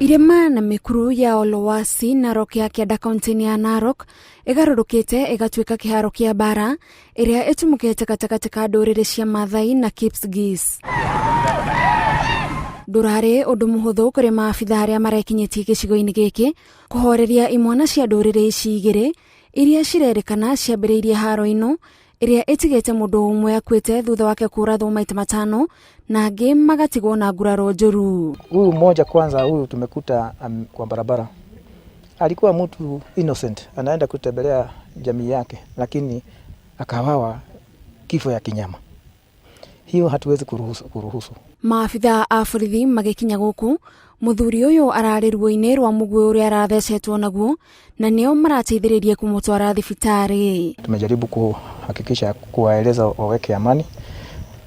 Irĩma na mĩkuru ya Olowasi, Narok ya kĩanda kaunti-inĩ ya Narok ĩgarũrũkĩte ĩgatuĩka kĩharo kĩa mbara ĩrĩa ĩtumũkĩte gatagatĩ ka ndũrĩrĩ cia Maathai na Kipsigis. Ndũrarĩ ũndũ mũhũthũ kũrĩ maabitha arĩa marekinyĩtie gĩcigo-inĩ gĩkĩ kũhoreria imwana cia ndũrĩrĩ ici igĩrĩ iria cirerĩkana ciambĩrĩirie haro ĩno ĩrĩa ĩtigĩte mũndũ ũmwe akuĩte thutha wake kũrathwo maita matano na angĩ magatigwo na nguraro njũru. Huyu mmoja kwanza, huyu tumekuta kwa barabara, alikuwa mtu innocent, anaenda kutembelea jamii yake, lakini akauawa kifo ya kinyama. Hiyo hatuwezi kuruhusu. Maabitha a borithi magĩkinya gũkũ mũthuri ũyũ ararĩ ruo-inĩ rwa mũguĩ ũrĩa arathecetwo naguo na nĩo marateithĩrĩria kũmũtwara thibitarĩ. Tumejaribu kuhakikisha kuwaeleza waweke amani,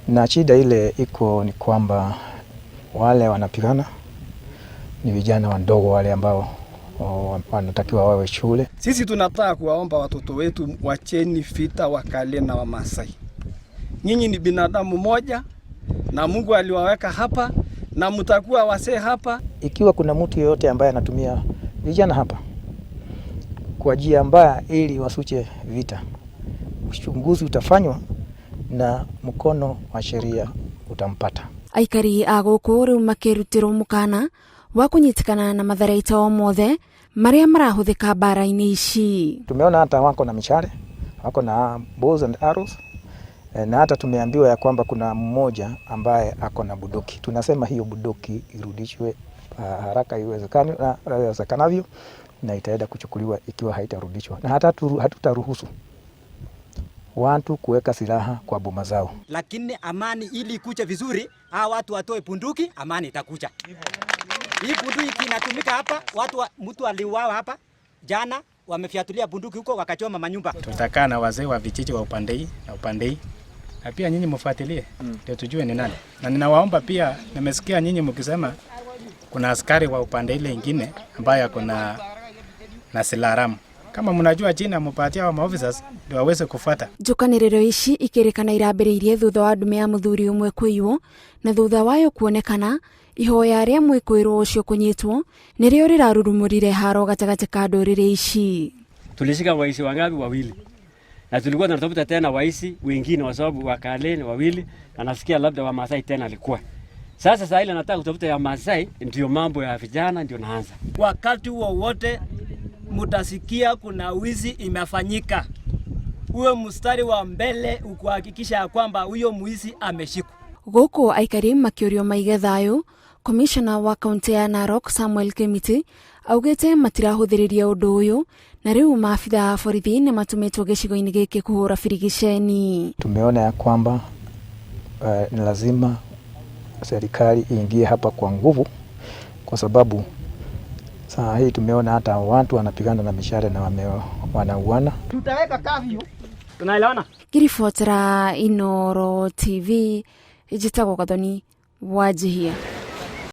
na shida ile iko ni kwamba wale wanapigana ni vijana wadogo wale ambao wanatakiwa wawe shule. Sisi tunataka kuwaomba watoto wetu wacheni vita Wakale na Wamasai. Nyinyi ni binadamu moja na Mungu aliwaweka hapa na mtakuwa wasee hapa. Ikiwa kuna mtu yeyote ambaye anatumia vijana hapa kwa njia mbaya ili wasuche vita, uchunguzi utafanywa na mkono wa sheria utampata. Aikari a gũkũ rĩu makĩrutĩrwo mũkana wa kũnyitĩkana na matharaita o mothe marĩa marahũthĩka mbara-inĩ ici. Tumeona hata wako na mishale, wako na bows and arrows, na hata tumeambiwa ya kwamba kuna mmoja ambaye ako na bunduki. Tunasema hiyo bunduki irudishwe haraka iwezekanavyo na itaenda kuchukuliwa ikiwa haitarudishwa, na hata hatutaruhusu watu kuweka silaha kwa boma zao. Lakini amani ili ikuje vizuri, hawa watu watoe bunduki, amani itakuja. Hii bunduki inatumika hapa, mtu aliuawa hapa jana, wamefyatulia bunduki huko wakachoma manyumba. Tutakaa na wazee wa vijiji wa upande hii na upande hii, na pia nyinyi mfuatilie ndio tujue ni nani. Na ninawaomba pia, nimesikia nyinyi mkisema kuna askari wa upande ile ingine ambaye ako na silaha haramu. Kama mnajua jina mpatie hao maofficers ndio waweze kufuata. Njũkanĩrĩro ici ikĩrĩkana irambĩrĩirie thutha wa ndume ya mũthuri ũmwe kũiywo na thutha wayo kuonekana ihoya rĩa mwĩkũĩrwo ũcio kũnyitwo nĩrĩo rĩrarurumũrire haro gatagatĩ ka ndũrĩrĩ ici. Tulishika waizi wangapi? Wawili. Na tulikuwa tunatafuta tena waizi wengine kwa sababu Wakale ni wawili na nasikia labda wa Masai tena alikuwa. Sasa saa ile nataka kutafuta ya Masai, ndio mambo ya vijana ndio naanza. Wakati wowote mutasikia kuna wizi imefanyika, uwe mstari wa mbele ukuhakikisha ya kwamba huyo mwizi ameshikwa. Gũkũ aikari makĩũrio maige thayũ, Komishona wa kaunti ya Narok Samuel Kemiti augĩte matirahũthĩrĩria ũndũ ũyũ na rĩu maabitha a borithi nĩ matũmĩtwo gĩcigo-inĩ gĩkĩ kũhũra birigiceni. Tumeona ya kwamba ni lazima serikali iingie hapa kwa nguvu, kwa sababu saa hii tumeona hata watu wanapigana na mishale na wanauana. Tutaweka kafyu. Tunaelewana? Ngiribotera Inooro TV, njĩtagwo Gathoni Wanjihia.